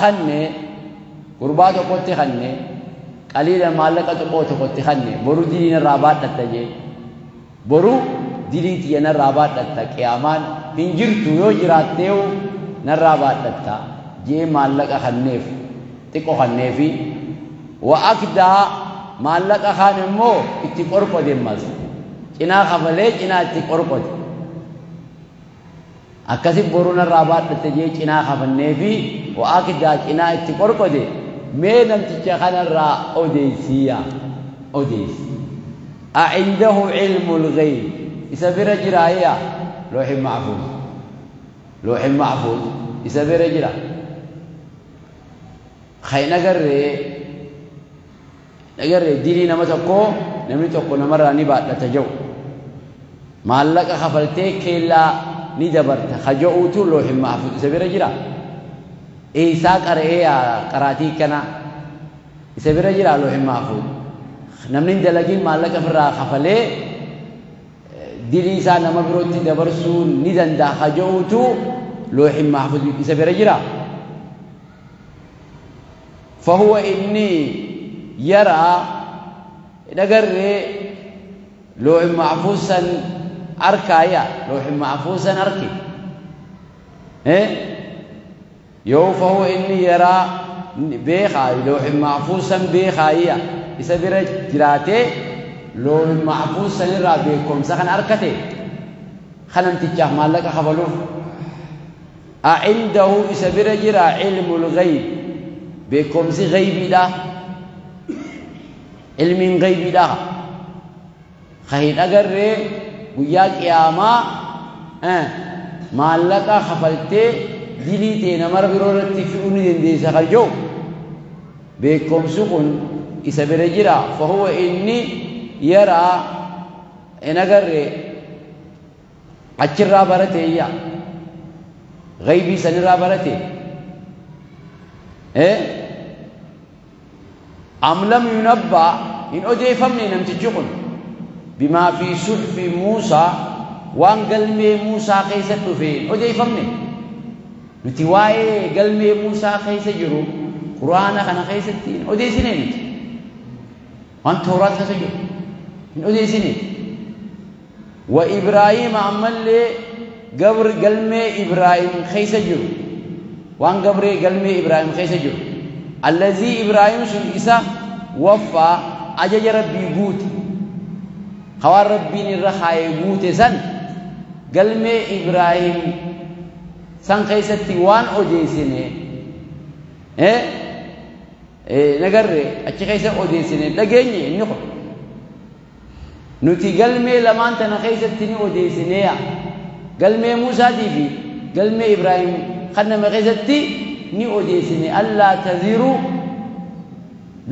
Kanne gurbaa tokkotti kanne qaliila maallaqa xiqqoo tokkotti kanne boru dilii narraa baadhatta jee boru dilii tiyya narraa baadhatta qiyaamaan hin jirtu yoo jiraatteewu narraa baadhatta jee maallaqa kanneef xiqqoo kanneefi wa akdaa maallaqa kaan immoo itti qorqode mas cinaa kafalee cinaa itti qorqode akkasi boru narraa baadhatte jee cinaa kafanneefi wa akdaa cinaa itti qorqode mee namticha kanarraa odeeysiya odeeysi acindahu cilmu lgayb isa bira jiraayya looxin maxfuuz looxin maxfuuz isa bira jira kayn agarree agarree dilii nama tokkoo namni tokko namarraa ni baadhata jedhu maallaqa kafaltee keellaa ni dabarta ka je'uutu looxin maxfuuz isa bira jira eeysaa qara'ee qaraatii kana isa bira jira looxin maxfuuz namni hin dalagin maallaqa ofirraa kafalee dilii isaa nama birootti dabarsuu ni danda'a ka je'uutu looxin maxfuuz isa bira jira فهو إني يرى نقري لوح محفوظا أركايا لوح محفوظا أركي إيه يو فهو إني يرى بيخا لوح محفوظا بيخايا إذا جراتي لوح محفوظا يرى بيكم سخن أركتي خلم تجاه مالك خفلوف أعنده إذا جرا علم الغيب بكم سي غيبي ده علم غيبي ده خهين أجر ويا قيامة مالك خفلتي دليتي نمر برورتي في أوني دي سخرجو بكم سكن إذا برجرا فهو إني يرى إن أجر أجرا برتي يا غيبي سنرا برتي إيه أم لم ينبأ إن أديفمني نمتجقن بما في صحف موسى وان قلمي موسى خيسة فين أديفمني نتواي قلمي موسى خيسة جرو قرآن خنا خيسة تين أديسنين وان توراة خيسة جرو إن أديسنين وإبراهيم عمل لي قبر قلمي إبراهيم خيسة جرو وان قبر قلمي إبراهيم خيسة جرو الذي إبراهيم سن إسا وفى أجج ربي قوت خوار ربي نرخاي قوت سن قلمي إبراهيم سن خيستي وان أوديسيني إيه إيه نقرر أتش خيسة أوديسيني لقيني النقل نتي قلمي لما أنت نخيستني أوديسيني قلمي موسى دي في قلمي إبراهيم خلنا ما خيستي ni odeessine allaa taziru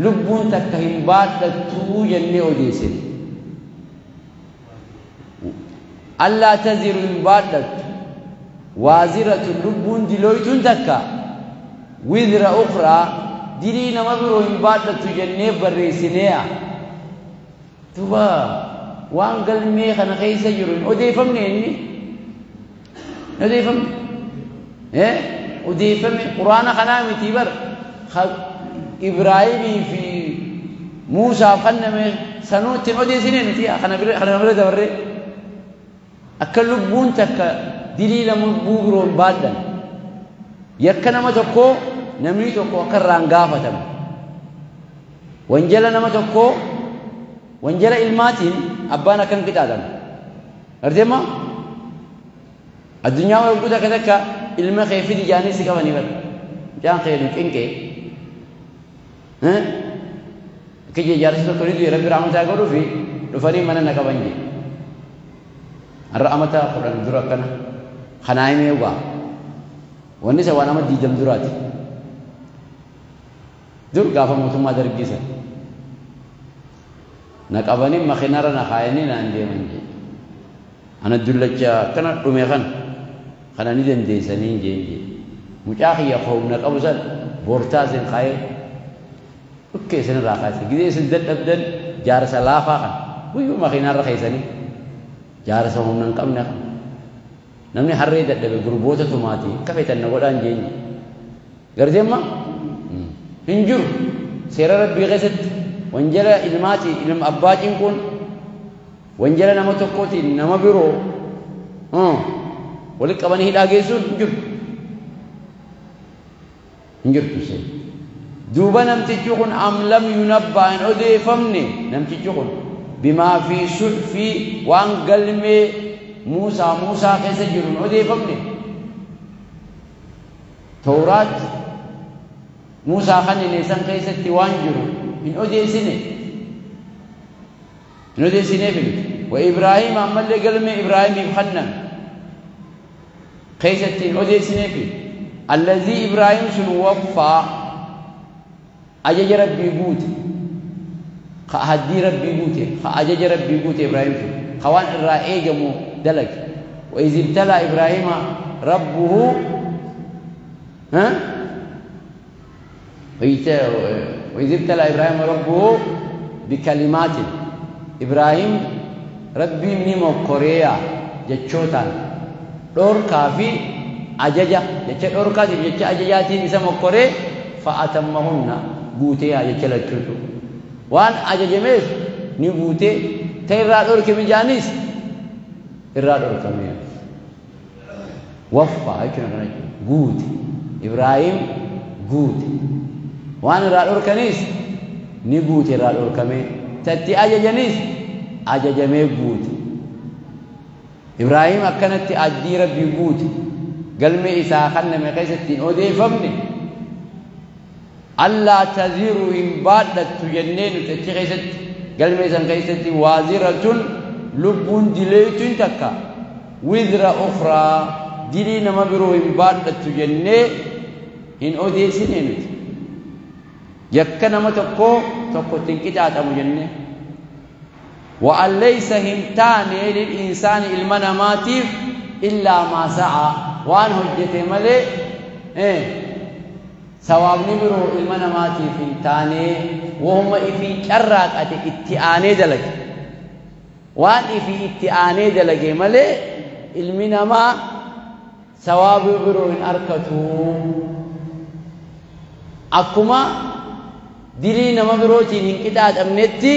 lubbuun takka hin baadhattuu jennee odeessine allaa taziru hin baadhattu waaziratu lubbuun dilooytuun takka wizra ukraa dilii nama biroo hin baadhattu jennee barreessineeya duba waan galmee kana keessa jiru hin odeeffamne inni hin odeeffamne odeeffame quraana kanaa miti bar Ibraahimii fi Muusaaf kenname sanuu ittiin odeessine nuti kana bira dabarree akka lubbuun takka dilii lubbuu biroo hin baadhan yakka nama tokkoo namni tokko akka irraan gaafatamu wanjala nama tokkoo wanjala ilmaatiin abbaan akka hin qixaaxamu arteema addunyaa walquu takka takka ilma kee fidi jaanii si qabanii bara mucaan kee nu qinqee akka jee jaarsi tokko ni du'e rabbi rahmataa godhuu fi dhufanii mana na qaban jee har'a amata 10 dura akkana kanaa himee dhugaa wanni isa waan ama 20 duraati dur gaafa mootummaa dargisan na qabanii makiinarra na kaayanii naan deeman jee ana dullacha akkana dhume kana kana ni dandeessanii jeen jee mucaa kiyya humna qabu san boortaa isin kaayee dhukkee isin irraa kaase gidee isin dadhabdan jaarsa laafaa kana guyyuu makiinarra keessanii jaarsa humna hin qabne kana namni harree dadhabe gurboota tumaatii akka feetan na godhaan jeen Gartee amma hin jiru seera rabbii keessatti wanjala ilmaati ilma abbaa cinquun wanjala nama tokkootiin nama biroo walitti qabanii hidhaa geessuun hin jiru. Hin jirtu seera. Duuba namtichi kun am lam yunabbaa hin odeeffamne namtichi kun bimaa fi suhfii waan galmee Muusaa keessa jiru hin odeeffamne. Tawraat Muusaa kan inni san keessatti waan jiru hin odeessine. Hin odeessineef miti. Wa Ibraahim ammallee galmee Ibraahimiif kennan keessatti hin odeessineef. Allazii Ibraahim sun waffaa ajaja rabbii guute. Ka haddii rabbii guute, ka ajaja rabbii guute Ibraahim sun. Ka waan irraa eegamu dalage. Wa iz ibtalaa Ibraahima rabbuhu وإذ ابتلى إبراهيم ربه بكلمات إبراهيم ربي نمو كوريا جتشوتان دوركا في أججا جتش دوركا جتش أججاتين اسمه كوري فأتمهن بوتيا جتش لچوتو وان أججميس ني بوتي تيرا دورك مجانيس إرا دورك ميا وفى هيك guute Ibraahim guute waan irraa dhorkanis ni guute irraa dhorkamee tatti ajajanis ajajamee guute Ibraahim akkanatti addii rabbii guute galmee isaa kenname keessatti hin odeeffamne allaa taziru hin baadhattu jennee nuti achi keessatti galmee san keessatti waaziratun lubbuun dileeytuun takka wizra ukhraa dilii nama biroo hin baadhattu jennee hin odeessine nuti. Yakka nama tokkoo tokkotti hin qixaaxamu jennee. Wa an laysa hin taane lil insaani ilma namaatiif illaa maa sa'a waan hojjete malee sawaabni biroo ilma namaatiif hin taane wahuma ifii carraaqate itti aanee dalage. Waan ifii itti aanee dalage malee ilmi namaa sawaaba biroo hin arkatu. Akkuma dilii nama birootiin hin qixaaxamnetti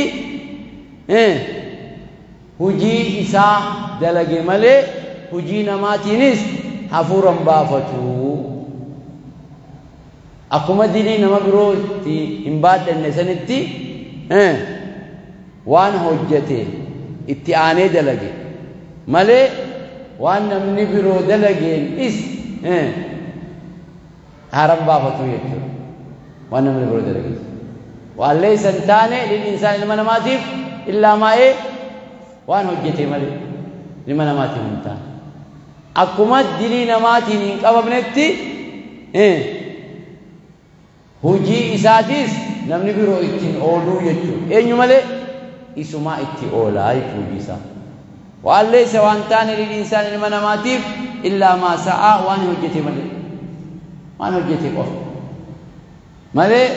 hujii isaa dalage malee hujii namaatiinis hafuura hin baafatu. Akkuma dilii nama birootti hin baadhanne sanitti waan hojjete itti aanee dalage malee waan namni biroo dalageen is haran baafatu jechuudha. Waan namni biroo dalageen. Waan laysa hin taane lil insaan ilma namaatiif illaa maa'ee waan hojjete malee ilma namaatiif hin taane. Akkuma dilii namaatiin hin qabamnetti hojii isaatis namni biroo ittiin ooluu jechuudha. Eenyu malee isumaa itti oolaa jechuudha hojii isaa. Waan laysa waan taane lil insaan ilma namaatiif illaa maa sa'aa waan hojjete malee. Waan hojjete qofa. Malee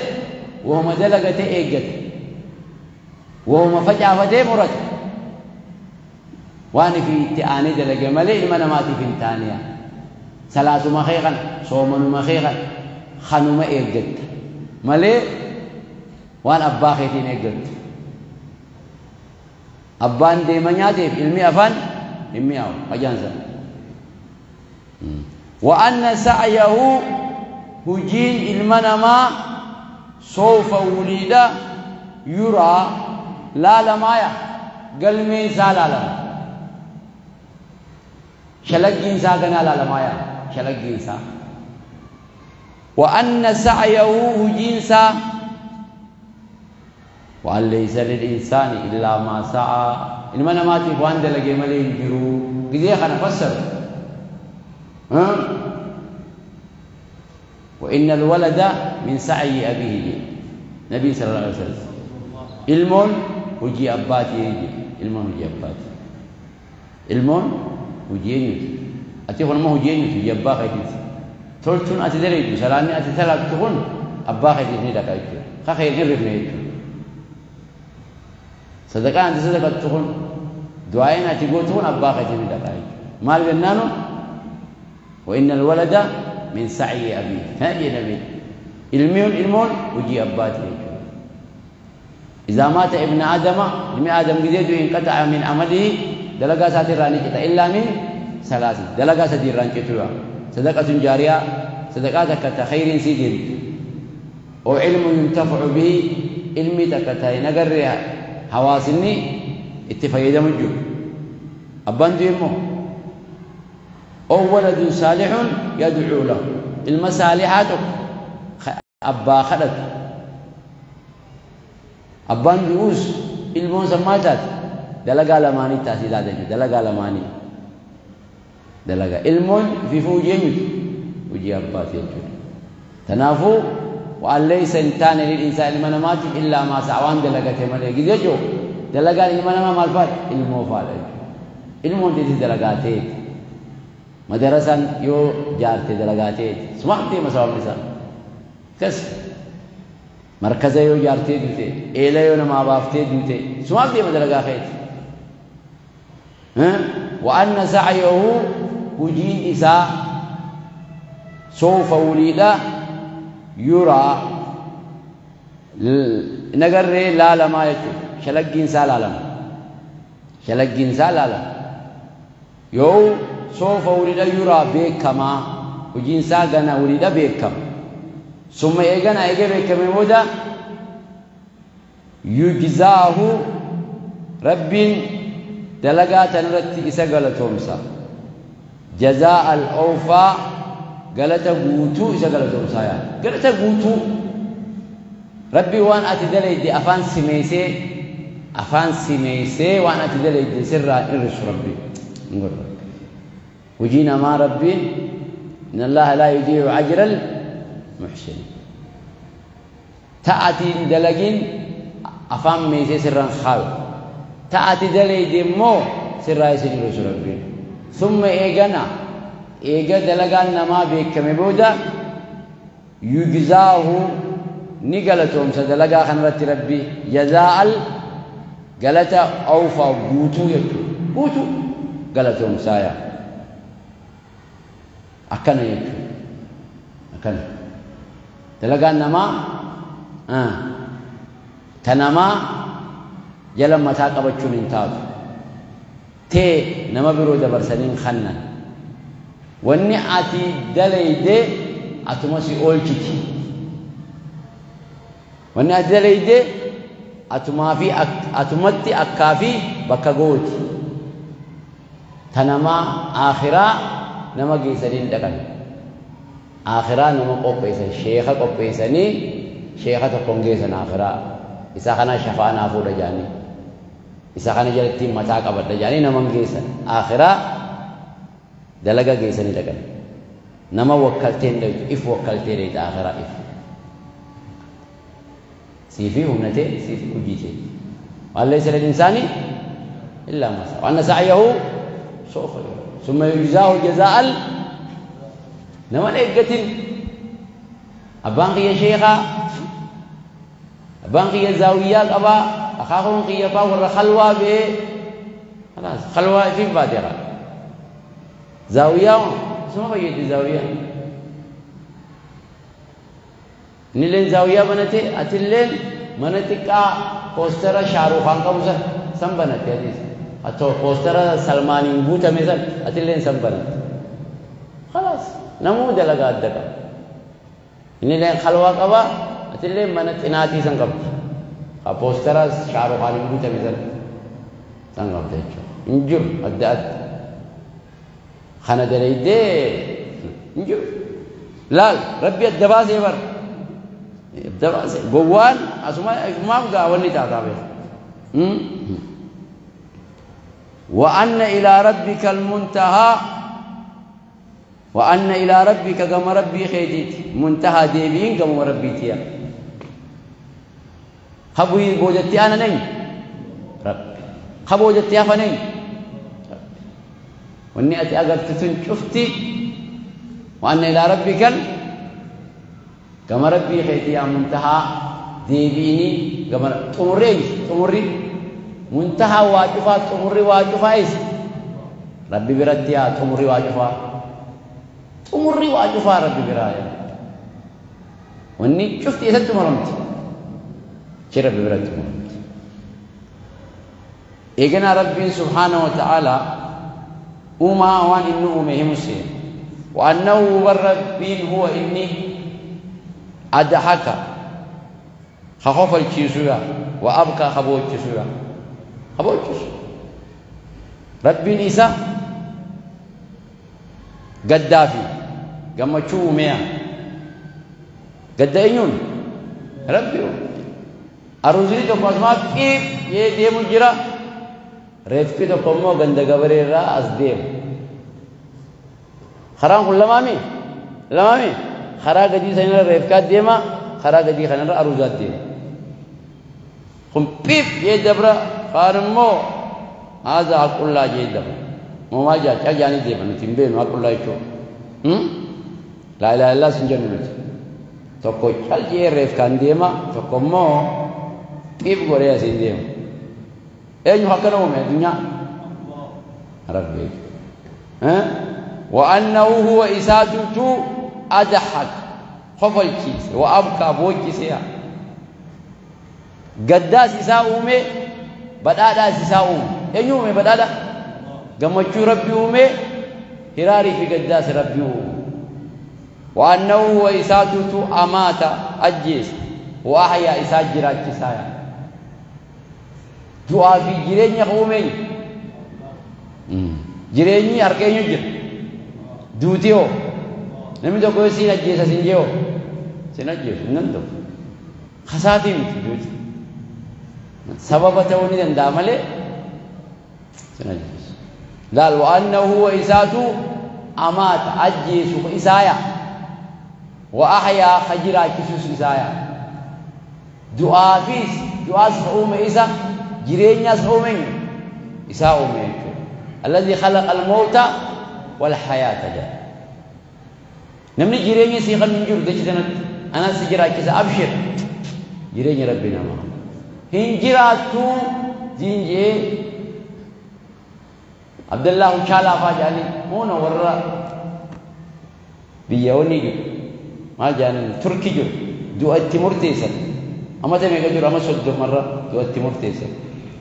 wahuma dalagatee eeggate. Wahuma facaafatee murate. Waan ifii itti aanee dalage malee ilma namaatiif hin taane. Salaatuma kee kana soomanuma kee kana kanuma eeggatta. Malee waan abbaa keetiin eeggattu. Abbaan deema nyaateef ilmi afaan hin mi'aawu ajaansa. Wa anna sa'yahu hujiin ilma namaa soofa wulida yuraa laalamaaya galmeen isaa laalama. Shalaggiin isaa ganaa laalamaaya shalaggiin isaa. Wa anna sa'yahu hujiin isaa وأن ليس للإنسان إلا ما سعى إنما نماتي فوان دلقي ملي ينجرو قد خنا فسر وإن الولد من سعي أبيه نبي صلى الله عليه وسلم المون وجي أباتي يجي المون وجي أباتي المون وجي ينجي أتي خنا ما وجي ينجي وجي أبا خيتي تولتون أتي دريد سلاني أتي ثلاث تكون أبا خيتي نيدا كايتي خخير نرفني صدقاء أنت صدقة تكون دعائنا تقول أبا خيتي من دقائق مال جنانه وإن الولد من سعي أبيه هذه نبي Ilmiin ilmoon hojii abbaati jechuudha. إذا مات ابن آدم ابن آدم جديد انقطع من عمله دلقا ساتر راني كتا إلا من ثلاث دلقا ساتر راني كتا صدقة جارية صدقات كتا خير سيدين أو علم ينتفع به علمي تكتا نقر حواسني اتفايدة مجو أبان ديمو أو ولد صالح يدعو له المصالحات أبا خلت أبان ديوس ilmoon san maal taate dalagaa lamaanii taasii taate jechuudha. Dalagaa lamaanii dalagaa ilmoon fiifuu hojii eenyuti hojii abbaati jechuudha. Kanaafuu waan laysa hin taane lil-insaani ilma namaatiif illaa maa sa'a waan dalagate malee gizee jiru dalagaan ilma namaa maal faadha ilmoo faadha jechuudha. Ilmoon teessi dalagaa ta'eeti. Madarasaan yoo jaarte dalagaa ta'eeti. Sumaaf deema sababni isaa. Akkas markaza yoo jaartee duute eela yoo namaa baaftee duute sumaaf deema dalagaa keeti. وأن سعيه hojiin isaa سوف waliidha يرى nagarree laalamaa jechuudha. Shalaggiin isaa laalama. Shalaggiin isaa laalama. Yoo سوف waliidha يرى beekamaa hojiin isaa gana waliidha beekama. ثم eegana eegee beekame booda يجزاه rabbiin dalagaa tanarratti isa galatoomsa. جزاء الأوفى galata guutuu isa galatoomsa yaa galata guutuu rabbi waan ati dalayde afaan simeesee waan ati dalayde sirraa irrisu rabbi hin godhu. Hojii namaa rabbiin إن الله لا يضيع أجر المحسن. تأتي دلقين afaan meesee sirraan khaalu ta'ati dalayde immoo sirraa isin irrisu rabbiin. ثم eegana eega dalagaan namaa beekame booda يجزاه ni galatoomsa dalagaa kanarratti rabbi jazaa'al galata awfaa guutuu jechuudha. Guutuu galatoomsaa yaa akkana jechuudha. Akkana dalagaan namaa ta namaa jala mataa qabachuun hin taatu. Tee nama biroo dabarsaniin kannan wanni ati dalayde atuma si oolchiti. Wanni ati dalayde atumaa fi atumatti akkaa fi bakka gooti. Ta namaa aakhiraa nama geessanii dhaqan. Aakhiraa nama qopheessan sheeka qopheessanii sheeka tokkoon geessan aakhiraa. Isa kana shafaa naa fuudha jaanii. Isa kana jalatti mataa qabadha jaanii nama geessan. Aakhiraa dalaga geessanii dhaqan. Nama wakkaltee hin dhaqxu if wakkaltee dhaqxa aakhiraa if. Siifi humna ta'e siifi hojii ta'e. Waan laysa lil-insaani illaa maa sa'a. Wa anna sa'yahu sawfa yura. ثم يجزاه جزاء nama eeggatin abbaan kiyya sheekaa abbaan kiyya zaawiyyaa qabaa akaakuun kiyya faa warra khalwaa bee خلاص khalwaa ifiif baateera zaawiyyaa suma fayyaddi zaawiyyaa innilleen zaawiyyaa banate atilleen mana xiqqaa poostera Shaaruukhaan qabu san banate atis hatoo poostera Salmaaniin guutame san atilleen san banate خلاص namuu dalagaa adda qaba. Innilleen khalwaa qaba atilleen mana xinaatii san qabdi. Poostera Shaaruukhaaniin guutame san qabda jechuudha. Hin jiru adda adda. Kana dalaydee hin jiru. Laal rabbi adda baasee bara. Adda baasee gowwaan asuma ifumaaf gaa wanni taataa beeka. وأن إلى ربك المنتهى وأن إلى ربك كما ربي خيتيت منتهى ديبين كما ربي تيا خبوي بوجتي أنا نين ربي خبوجتي أفا نين ربي وإني أتي أقرتتن شفتي وأن إلى ربك كما ربي خيتي منتهى ديبيني كما تمري تمري منتهى واجفا تمري واجفا إيش ربي برتيا تمري واجفا xumurri waa cufaa rabbi biraa. Wanni cufti eessatti xumuramti? Achi Rabbi biratti xumuramti. Eeganaa Rabbiin subhaanahu wa ta'aalaa uumaa waan inni uume himu seena. Wa'annahu bar Rabbiin huwa inni adhaka ka kofalchiisu yaa wa abkaa ka boochisu yaa ka boochisu. Rabbiin isa gaddaa fi gammachuu uumeya. Gadda eenyuun? Rabbi uume. Aruuzni tokko asumaa qiib jee deemu jira. Reeffi tokko immoo ganda gabaree irraa as deema. Karaan kun lamaami? Lamaami? Karaa gadii sanirra reefkaa deema, karaa gadii kanarra aruuzaa deema. Kun piip jee dabra, kaan immoo haadha haqullaa jee dabra. Moomaa jaachaa jaanii deema nuti hin beeknu haqullaa jechuudha. Laa ilaaha illaas hin jennu nuti. Tokko cal jee reefkaan deema, tokko immoo piip godhee asiin deema. Eenyu akkana uume addunyaa? Rabbi. Wa'annahu huwa isaatutu adhak kofalchiise wa abkaa boochise. Gaddaas isaa uume, badhaadhaas isaa uume. Eenyu uume badhaadha? Gammachuu Rabbi uume, hiraarii fi gaddaas Rabbi uume. Wa'annahu huwa isaatutu amaata ajjeese wa ahyaa isaa jiraachisaa. Du'aa fi jireenya ka uume eenyu? Jireenyi harka eenyu jira? Duuti hoo? Namni tokko yoo siin ajjeesa siin jee hoo? Siin ajjeesu hin danda'u. Kasaatii miti duuti. Sababa ta'uu ni danda'a malee siin ajjeesu. Laal wa'annahu huwa isaatu amaata ajjeesu isaaya. Wa ahyaa ka jiraachisus isaaya. Du'aafiis du'aas ka uume isa, jireenyaas ka uume eenyu? Isaa uume jechuudha. Alladhii khalaqa al-mawta wal hayaata jedha. Namni jireenya sii kan hin jiru dachi sanatti anas si jiraachisa abshir. Jireenya Rabbi namaa. Hin jiraattuu siin jee Abdallaa Huchaalaa faa jedhanii moona warra biyya wanni jiru maal jedhanii Turki jiru du'a itti murteessan. Amata meeqa jiru ama 30rra du'a itti murteessan.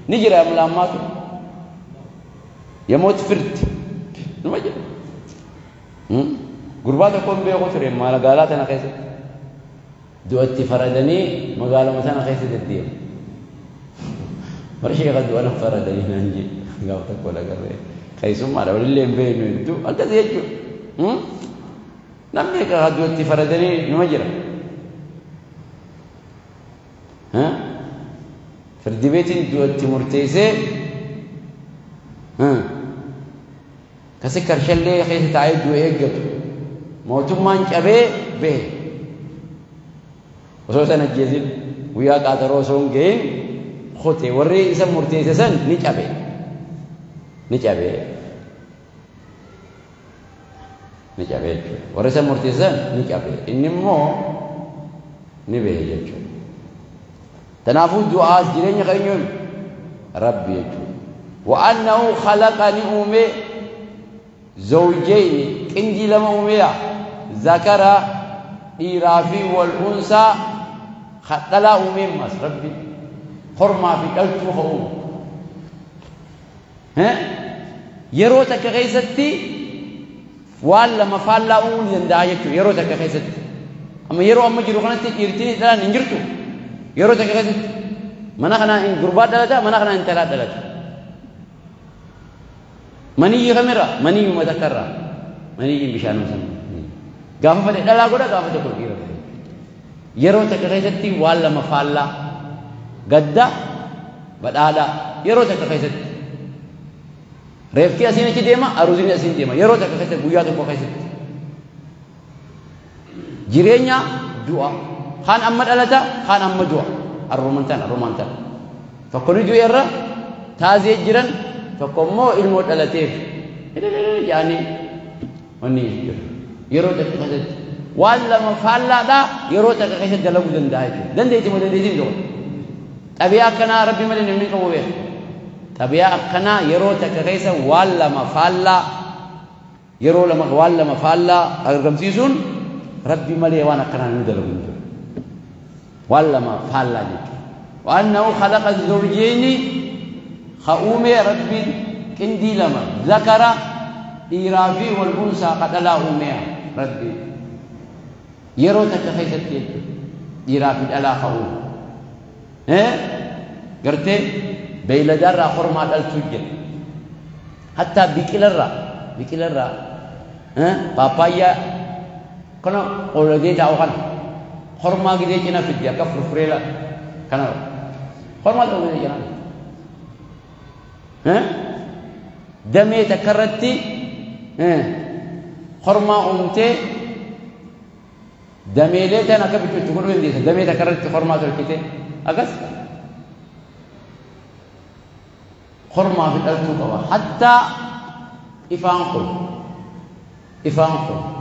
Ni jira amla ammaatu. Yemoot firdi numa jira. Gurbaa tokko hin beeku ture magaalaa tana keessatti. Du'a itti faradanii magaaluma tana keessa deddeemu. Bara sheeka du'a na faradanii naan jee gaafa tokko lagarree. Keessummaadha walillee hin beeknu hedduu akkasii jechuudha. Namni egaa du'a itti faradanii numa jira. Firdi beetiin du'a itti murteessee kasi karshallee keessa taa'ee du'a eeggatu. Mootummaan cabee bahe. Osoo san ajjeesin guyyaa qaaxaroo osoo hin gahin kute warri isa murteesse san ni cabe. Ni cabe. Ni cabe jechuudha. Warri isa murteesse san ni cabe. Inni immoo ni bahe jechuudha. Kanaafuu du'aas jireenya kan eenyuun Rabbi jechuudha. Wa'annahu khalaqa ni uume zawjayni qindii lama uumeya zakara dhiiraa fi wal unsaa dhalaa uumee mas Rabbi hormaa fi dhaltuu ka uume. Yeroo takka keessatti waan lama faallaa uumuu ni danda'a jechuudha yeroo takka keessatti. Amma yeroo amma jiru kanatti dhiirtiin dhalaan hin jirtu. Yeroo takka keessatti mana kanaa hin gurbaa dhalata mana kanaa intalaa dhalata. Maniyyi kamirraa? Maniyyuma takkarraa. Maniyyiin bishaanuma sana. Gaafa fedhe dhalaa godha gaafa tokko dhiira godha. Yeroo takka keessatti waan lama faallaa gadda badhaadhaa yeroo takka keessatti. Reefki asiin achi deema aruuzni asiin deema yeroo takka keessatti guyyaa tokko keessatti. Jireenya du'a kaan amma dhalata kaan amma du'a arruman tana arruman tana. Tokko ni du'e irra taazee jiran tokko immoo ilmoo dhalateef jedhanii wanni jiru. Yeroo takka keessatti waan lama faallaadhaa yeroo takka keessatti dalaguu danda'a jechuudha. Dandeetti moo dandeettii hin qabu. Xabiyaa akkanaa Rabbi malee namni qabu beeka. Xabiyaa akkanaa yeroo takka keessa waan lama faallaa yeroo lama waan lama faallaa argamsiisuun Rabbi malee waan akkanaa namni dalagu hin jiru. Waan lama faallaa jechuudha. Wa-annahu khalaqa zawjeyni ka uumee Rabbiin qindii lama zakara dhiiraa fi wal unsaa ka dhalaa uumee Rabbiin yeroo takka keessatti jechuudha. Dhiiraa fi dhalaa ka uume. Gartee beeyladaarraa kormaa dhaltuu jira. Hattaa biqilarraa paappaayyaa kana qoladee taa'u kana kormaa gidee cina fiddi akka furfuree la kana kormaa ta'u gidee cina damee takka irratti kormaa uumtee dameelee tan akka biqiltu godhuu dandeessa. Damee takka irratti kormaa tolchite akkas kormaa fi dhaltuu qaba. Hattaa ifaan kun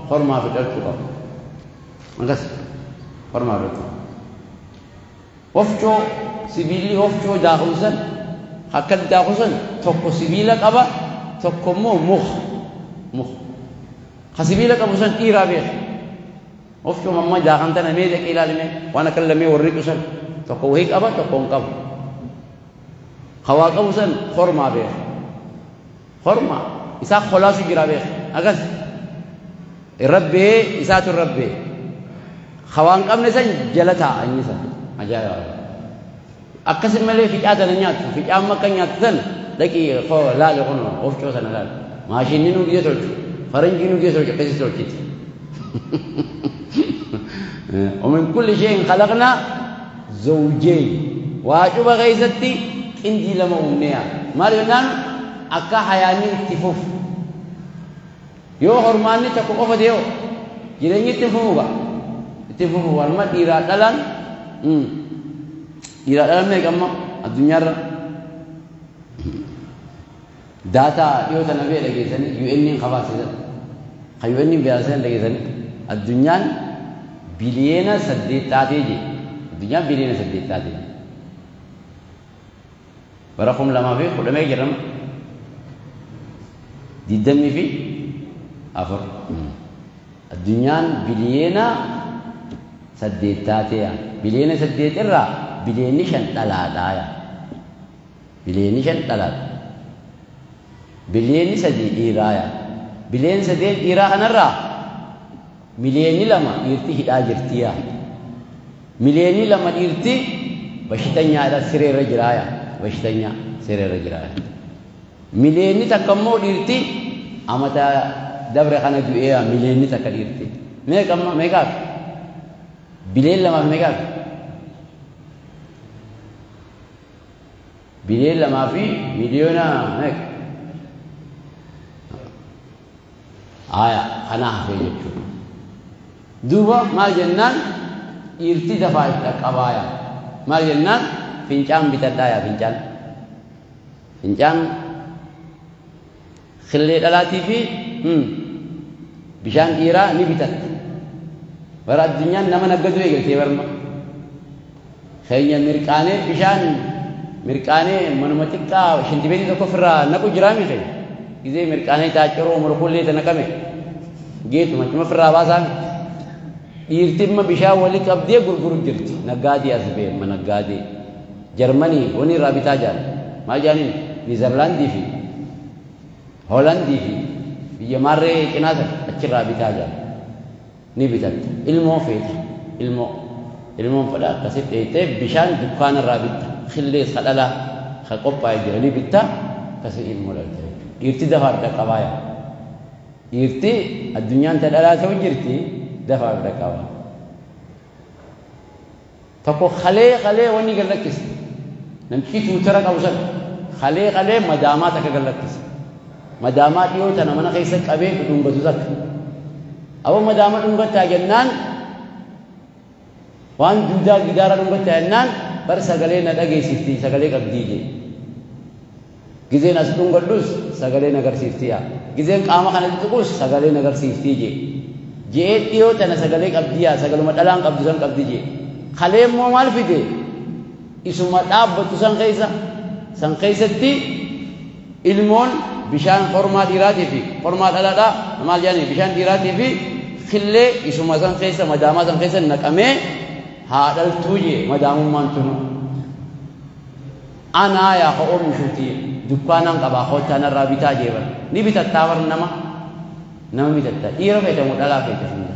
kormaa fi dhaltuu qaba. Akkas kormaa fi dhaltuu. Wafcoo sibiilli wafcoo daakusan akka daakusan tokko sibiila qaba, tokko immoo muka. Ka sibiila qabu san dhiiraa beeka. Wafcoo mamma daakan tana mee dhaqee ilaalime waan akka lamee warri qusan tokko wahii qaba, tokko hin qabu. Ka waa qabu san kormaa beeka. Kormaa isaa kolaasu jira beeka. Akkas rabbee isaatu rabbee. Ka waan qabne san jala taa'a inni san. Ajaa'iba. Akkasin malee ficaa tana nyaattu. Ficaan makka nyaattu tan dhaqii laale kun wafcoo sana laale. Maashinni nu gidee tolchu. Faranjii nu gidee tolchu akkasii tolchiti. ومن كل شيء خلقنا زوجين. واجب غيزتي عندي لما أمنيا. ما لنان أكا حياني اتفوف. يو هرماني تكو قفت يو. جريني اتفوفا. اتفوفا. والما إيرا دلان. إيرا دلان ميك أما الدنيا را. داتا يو تنبيه لگيساني يو إنين خفاسي. خيو إنين بياسين لگيساني. الدنيا biliyeena 8 taatee jee. Addunyaan biliyeena 8 taatee. Bara 2010 jedhama. 24. Addunyaan biliyeena 8 taatee. Biliyeena 8 irraa biliyeenni 5 dhalaadhaa. Biliyeenni 5 dhalaadha. Biliyeenni 3 dhiiraa. Biliyeenni 3 dhiiraa kanarraa miliyoonni 2 dhiirti hidhaa jirtiya. Miliyoonni 2 dhiirti bashitanyaadha sireerra jiraaya. Bashitanyaa sireerra jiraaya. Miliyoonni 1 immoo dhiirti amata dabre kana du'eeya miliyoonni 1 dhiirti. Meeqa amma meeqaaf? Biliyoon 2 fi meeqaaf? Biliyoon 2 fi miliyoona meeqa? Aya kana hafee jechuudha. Duuba maal jennaan dhiirti dafaa itti qabaaya. Maal jennaan fincaan bitadhaaya fincaan. Fincaan khillee dhalaatii fi bishaan dhiiraa ni bitatta. Bara addunyaan nama naggaduu eegaltee barma. Keenya mirqaanee bishaan mirqaanee manuma xiqqaa shintibeetii tokko ofirraa naqu jiraami keenya. Gizee mirqaanee caaccoroo morkullee naqame. Geetuma cuma ofirraa baasaan. Dhiirti imma bishaan walii qabdee gurguru jirti. Naggaadii as ba'e amma naggaadii. Jarmanii wani irraa bitaa jaal. Maal jaaniin Niizerlaandii fi Hoolandii fi biyya maarree cinaa sana achirraa bitaa jaal. Ni bitatta. Ilmoo feeti. Ilmoo. Ilmoon fedha akkasitti dheeytee bishaan dukkaana irraa bitta. Khillees kadhalaa ka qophaa'ee jira ni bitta. Akkasii ilmoo dhalta jechuudha. Dhiirti dafaa dhaqqabaa yaa. Dhiirti addunyaan ta dhalaa ta'u jirti. Dafaa dhaqqaba. Tokko kalee wanni gad lakkise. Namtichi tuutara qabu sana kalee madaamaa takka gad lakkise. Madaamaa dhiyoo tana mana keessa qabee dhungatu takka. Aboo madaama dhungattaa jennaan waan duudaa gidaara dhungattaa jennaan bar sagalee na dhageessifti sagalee qabdii jee. Gizeen as dhungadhus sagalee na agarsiifti yaa. Gizeen qaama kana tuqus sagalee na agarsiifti jee. Jee dhiyoo tana sagalee qabdii yaa sagaluma dhalaan qabdu san qabdi jee. Kalee immoo maal fide? Isuma dhaabbattu san keessa san keessatti ilmoon bishaan kormaa dhiiraatii fi kormaa dhalaadhaa maal jedhanii bishaan dhiiraatii fi khillee isuma san keessa madaamaa san keessa naqamee Haa dhaltuu jee madaamummaan tunu. Anaa yaa ka oomishuuti dukkaanaan qabaa koottaa narraa bitaa jee bar. Ni bitattaa bar nama. Nama bitatta. Dhiira feete moo dhalaa feete hunda.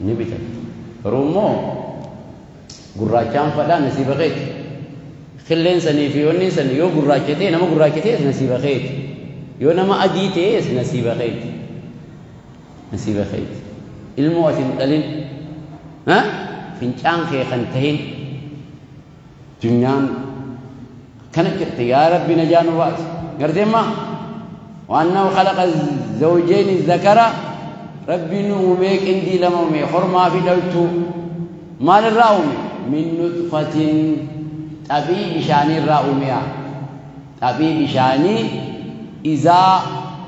Ni bitatta. Garuu immoo gurraachaan fadhaa nasiiba keeti. Killeen sanii fi wanni sanii yoo gurraacha ta'e nama gurraacha ta'es nasiiba keeti. Yoo nama adii ta'es nasiiba keeti. Nasiiba keeti. Ilmoo ati hin dhalin fincaan kee kan tahin dunyaan akkana jirti yaa rabbi najaa nu baasi. Gartee maa وأنه خلق الزوجين الذكر ربي نومي قندي لما أومي خرما في دلتو مال الراومي من نطفة طبي بشاني الراومي طبي بشاني إذا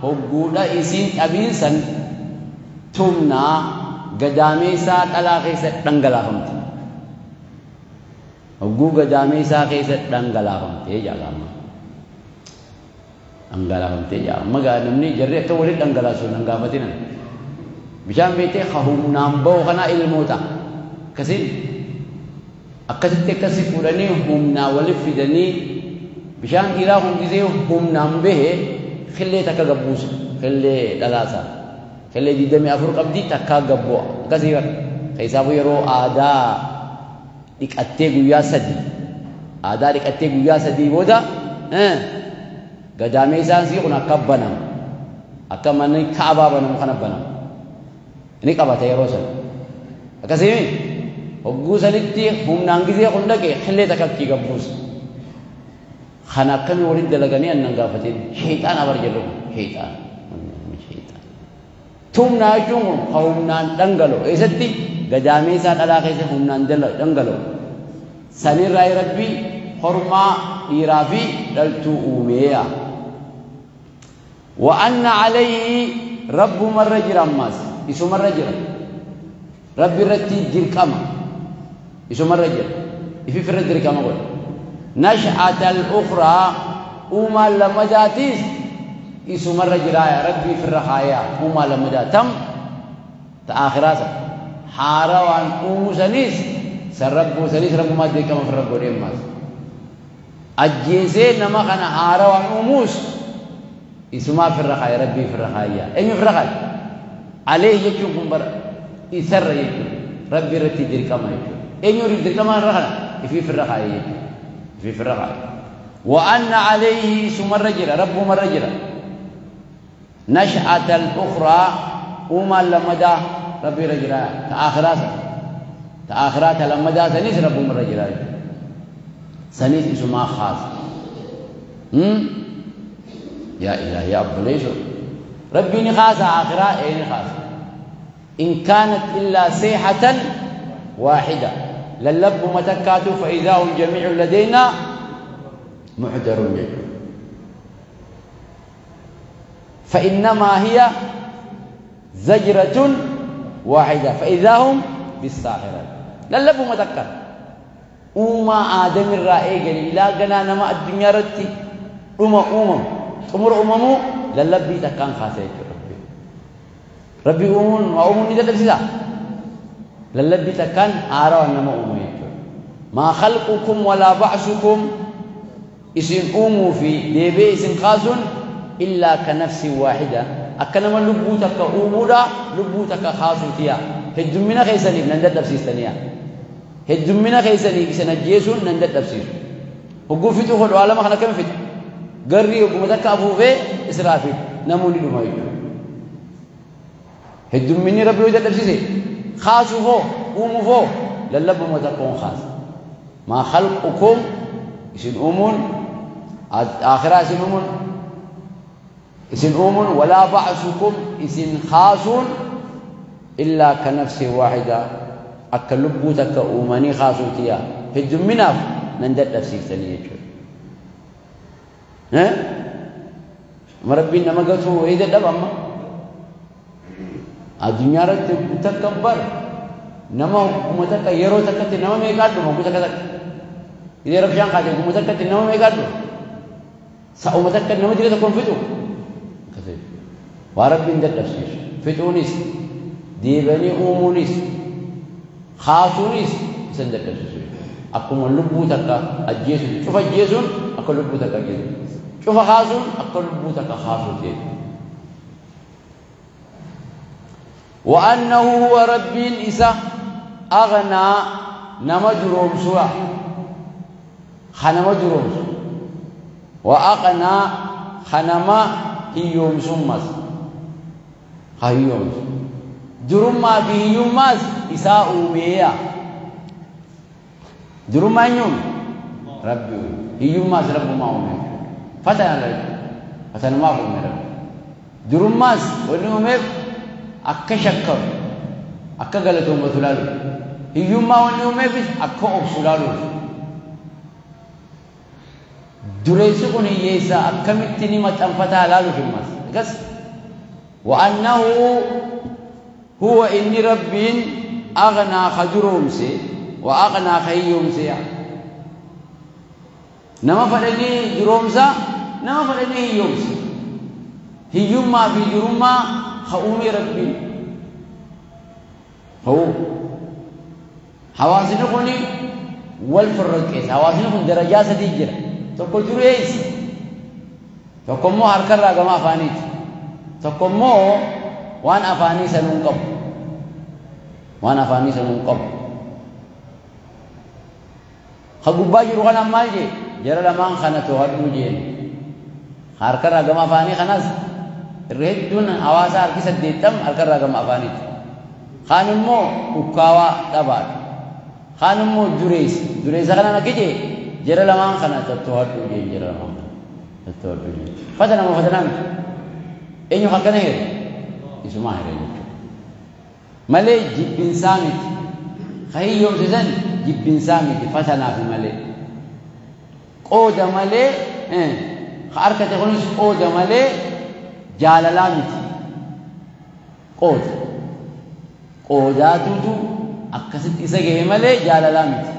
هقودا إسين طبين سن تمنا قدامي سا تلاقي سا دنگلافمت هقو قدامي سا خيسا دنگلافمت يا جماعة dhangalaafamtee jaa amma gaa namni jarri akka walitti dhangalaasu nan gaafatinan bishaan beektee humnaan bahu kanaa ilmoo ta'a akkasiin akkasitti akkasi fuudhanii humnaa walitti fidanii bishaan dhiiraa kun gisee humnaan bahe killee takka gabbuusa killee dhalaasaa killee 24 qabdii takkaa gabbu'a akkasii bara keessaafuu yeroo aadaa dhiqattee guyyaa sadii aadaa dhiqattee guyyaa sadii booda gadaamee isaan sii kun akka banamu akka manni kaabaa banamu kana banamu ni qabata yeroo sana akkasii hogguu sanitti humnaan gisee kun dhaqe xillee takka achii gabbuusa kana akkamii walitti dalaganii annan gaafatin sheexaan abar jedhu sheexaan sheexaan tumnaa jechuun kun ka humnaan dhangala'u eessatti gadaamee isaa dhalaa keessa humnaan dhangala'u sanirraa rabbii hormaa dhiiraa fi dhaltuu uumeeya. وأن عليه رب مرة جرى ماس إسو مرة جرى ربي رتي جركما إسو مرة جرى إفي فرد جركما قول نشأة الأخرى وما لما جاتيس إسو مرة جرى يا ربي في الرخايا وما لما جاتم تآخرات حاروان أم سنيس سرب سنيس رب ما جركما في الرب وريم ماس أجيسي نما كان حاروان أموس إسما في الرخاء ربي في الرخاء أين في الرخاء عليه يجوكم بر إسر يجو ربي رتي دركما يجو أين يريد دركما الرخاء في الرخاء يجو في الرخاء وأن عليه اسم الرجل رب الرجل نشأة الأخرى وما لمدى ربي رجل تآخرات تآخرات لمدى سنيس رب الرجل سنيس اسمها خاص يا إلهي يا أبو ليشو ربي نخاس آخرة إيه نخاس إن كانت إلا سيحة واحدة للب متكاتو فإذا هم جميع لدينا محضرون فإنما هي زجرة واحدة فإذا هم بالساحرة للب متكات وما آدم الرائع إلى قنا نما الدنيا رتي أمم أمم عمر أممو للبي تكان خاصة ربي ربي أمون وأمون إذا تبسيطا للبي تكان آرى وأنما أمو ما خلقكم ولا بعثكم إسن أمو في ديبي إسن خاص إلا كنفس واحدة أكنما لبوتك أمودا لبوتك خاصوتيا هجمنا خيساني نندد تبسيطانيا هجمنا خيساني سنجيسون نندد تبسيط وقفتو خلو عالم خلق كم فتو قري وقمتك أفوفي إسرافيل نموني لما يجو هدوم مني ربي وجد تبسيسي خاصو فو أمو فو للب متكون خاص ما خلقكم إسن أمون آخرة إسن أمون إسن أمون ولا بعثكم إسن خاص إلا كنفس واحدة أكلبوتك أماني خاصوتيا هدوم منا نندد تبسيسني يجو ها مربي نما قتو إذا دب أما الدنيا رت تكبر نما متك يرو تكت نما ميقاتو ما متك تك إذا ربشان قاتل متك نما ميقاتو سأو متك نما جري تكون فتو كثير وربي إن دب نفسي فتونيس Deebanii uumuunis kaasuunis isa hin dadhabsiisu. Akkuma lubbuu takka ajjeesuun cufa ajjeesuun akka lubbuu takka ajjeesuun cufa kaasuun akka lubbuu takka kaasuun ta'e. وأنه هو ربين إسا أغنى نما درومسوا خنما درومس وأغنى خنما هيومسمس هيومس درما بهيومس إسا أوميا درما يوم ربي هيومس رب ما أومي فتنا رب فتنا ما أومي رب درماس ونومي akka shakkaru akka galatoomatu laaluuf hiyyummaa wanni uumeefis akka obsu laaluuf dureessi kun hiyyeessa akkamitti ni maxxanfataa laaluuf himmas akkas wa'annahu huwa inni rabbiin aghnaa ka duroomse wa aghnaa ka hiyyoomse nama fadhanii duroomsa nama fadhanii hiyyoomsa hiyyummaa fi durummaa خؤومي ربي هو حواسين خوني والفرقيس حواسين خون درجات سديجرة تقول دريس تقول مو هركر راجما أفانيت تقول مو وان أفاني سننقب وان أفاني سننقب خجوبا جرونا مالجي جرى لمان خنا توهد مجين هركر راجما أفاني خناس Hedduun hawaasa harki 80 harkarraa gama afaaniiti. Kaan immoo ukkaawaa dhabaadha. Kaan immoo dureessa. Dureessa kanaan akka jee jara lamaan kana tatto'adhu jee jara lamaan kana tatto'adhu jee. Fatana moo fatanaa miti? Eenyu akkana heere? Isumaa heere jechuudha. Malee jibbinsaa miti. Ka hiyyoomse san jibbinsaa miti fatanaafi malee. Qooda malee ka harkate kunis qooda malee jaalalaa miti qooda qoodaatutu akkasitti isa gahe malee jaalalaa miti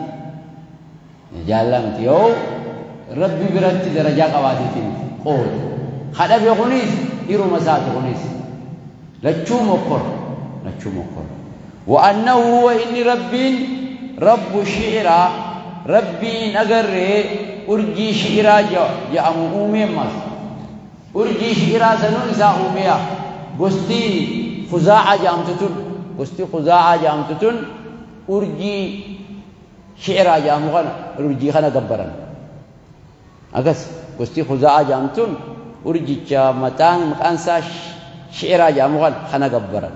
jaalalaa miti yoo rabbi biratti darajaa qabaateeti miti qooda kadhabe kunis hiruma isaati kunis lachuu mokkor lachuu mokkor وأنه هو إني ربين رب شعرا ربين أجري أرجي شعرا جاء أمي مس urjii shi'iraa sanuu isaa uumeya gosti khuzaa'aa jedhamtu tun gosti khuzaa'aa jedhamtu tun urjii shi'iraa jedhamu kana urjii kana gabbaran akkas gosti khuzaa'aa jedhamtu tun urjicha maqaan isaa shi'iraa jedhamu kana gabbaran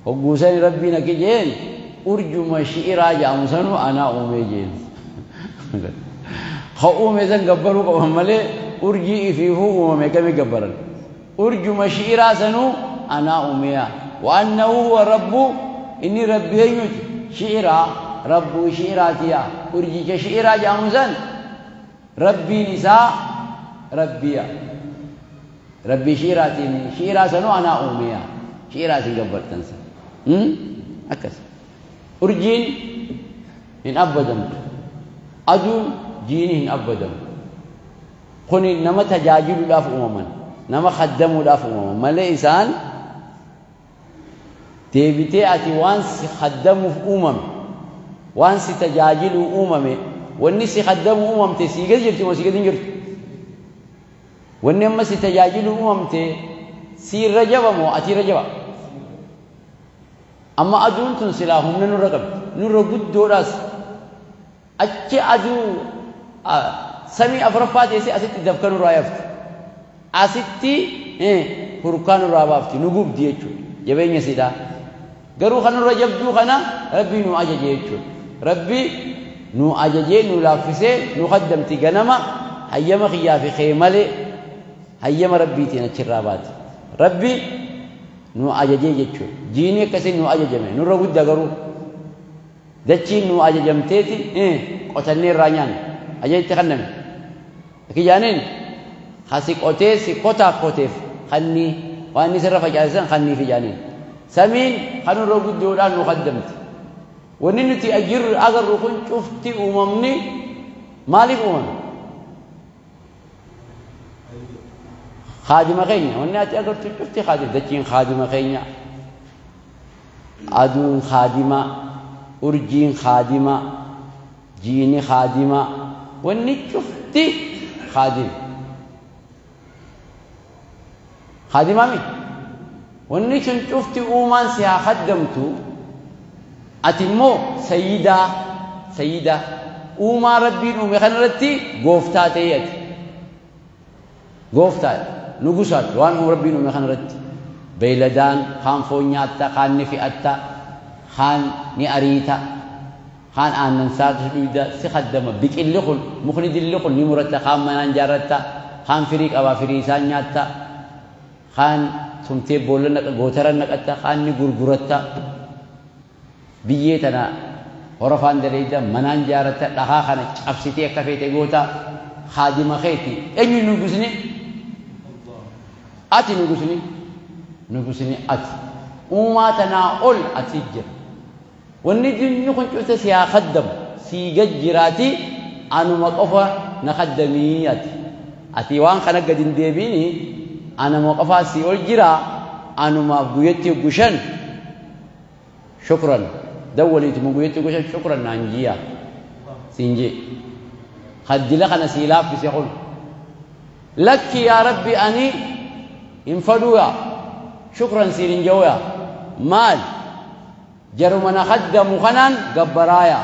hogguusani rabbiin akka jeen urjuma shi'iraa jedhamu sanuu anaa uumee jeen ka uume san gabbaruu qaban malee urjii ifiifuu uumame kami gabbaran urjuma shi'iraa sanuu anaa uumeya وأنه هو رب إني ربي eenyuti shi'iraa rabbuu shi'iraatiya urjicha shi'iraa jedhamu san rabbiin isaa rabbiya rabbii shi'iraatiin shi'iraa sanuu anaa uumeya shi'iraa isin gabbartan san akkas urjiin hin abbadamtu aduun jiini hin abbadamtu kuni nama tajaajiluudhaaf uumaman nama khaddamuudhaaf uumaman malee isaan deebitee ati waan si khaddamuuf uumame waan si tajaajiluu uumame wanni si khaddamu uumamte sii gadi jirti moo sii gadi hin jirtu wanni amma si tajaajiluu uumamte siirra jaba moo atiirra jaba amma aduun tun silaa humna nurra qabdi nurra guddoodhaas achi aduu samii afuraffaa teessee asitti dafka nurraa yaafti asitti hurkaa nurraa baafti nu gubdi jechuudha jabeenya siidhaa garuu kan nurra jabduu kana rabbii nu ajaje jechuudha rabbi nu ajajee nu laaffisee nu kaddamti ganama hayyama kiyyaa fi kee malee hayyama rabbiitiin achirraa baati rabbi nu ajajee jechuudha jiini akkasiin nu ajajame nurra guddaa garuu dachiin nu ajajamteeti qotannee irraa nyaanne ajajatti kanname akkijaaniin hasi qotee si qotaa qoteef kannii waan inni sirra facaasan kannii fijaaniin samiin kan nurra guddoodhaan nu kaddamti wanni nuti agarru kun cufti uumamni maaliif uumame khaadima keenya wanni ati agartu cufti khaadim dachiin khaadima keenya Aduun khaadima, urjiin khaadima, jiini khaadima, wanni cufti khaadima. Khaadimami wanni sun cufti uumaan si haa khaddamtu. Ati immoo sayyidaa, sayyidaa uumaa Rabbiin uume kanarratti gooftaa ta'ee, ati gooftaa nugusaati waan Rabbiin uume kanarratti. Beeyladaan kaan foon nyaatta, kaan ni fe'atta, kaan ni ariita, kaan aannan saatu dhuyda, si khaddama. Biqilli kun, mukni dilli kun ni muratta, kaan manaan jaarratta, kaan firii qabaa, firii isaan nyaatta, kaan tumtee boolla naqa, gootara naqatta, kaan ni gurguratta. Biyyee tana horofaan daleeyda, manaan jaarratta, dhahaa kana cabsitee akka feete goota. Haadima keeti. Eenyu nugusni? Ati nugusni, nugusni ati. Uumaa tanaa ol ati jira. Wanni dinni kun cufte si haa khaddamu, sii gad jiraati. Anuma qofa na khaddamii. Ati waan kana gad hin deebiini. Anuma qofaa sii ol jira. Anumaaf guyyatti gushan shukran dawwaliituma, guyyatti gushan shukran naan jiya siin jee. Haddila kana sii laaffise kun. Lakki yaa Rabbi, ani hin fadhuuya, shukran siin hin ja'uya. Maal, jaruma na khaddamu kanaan gabbaraaya.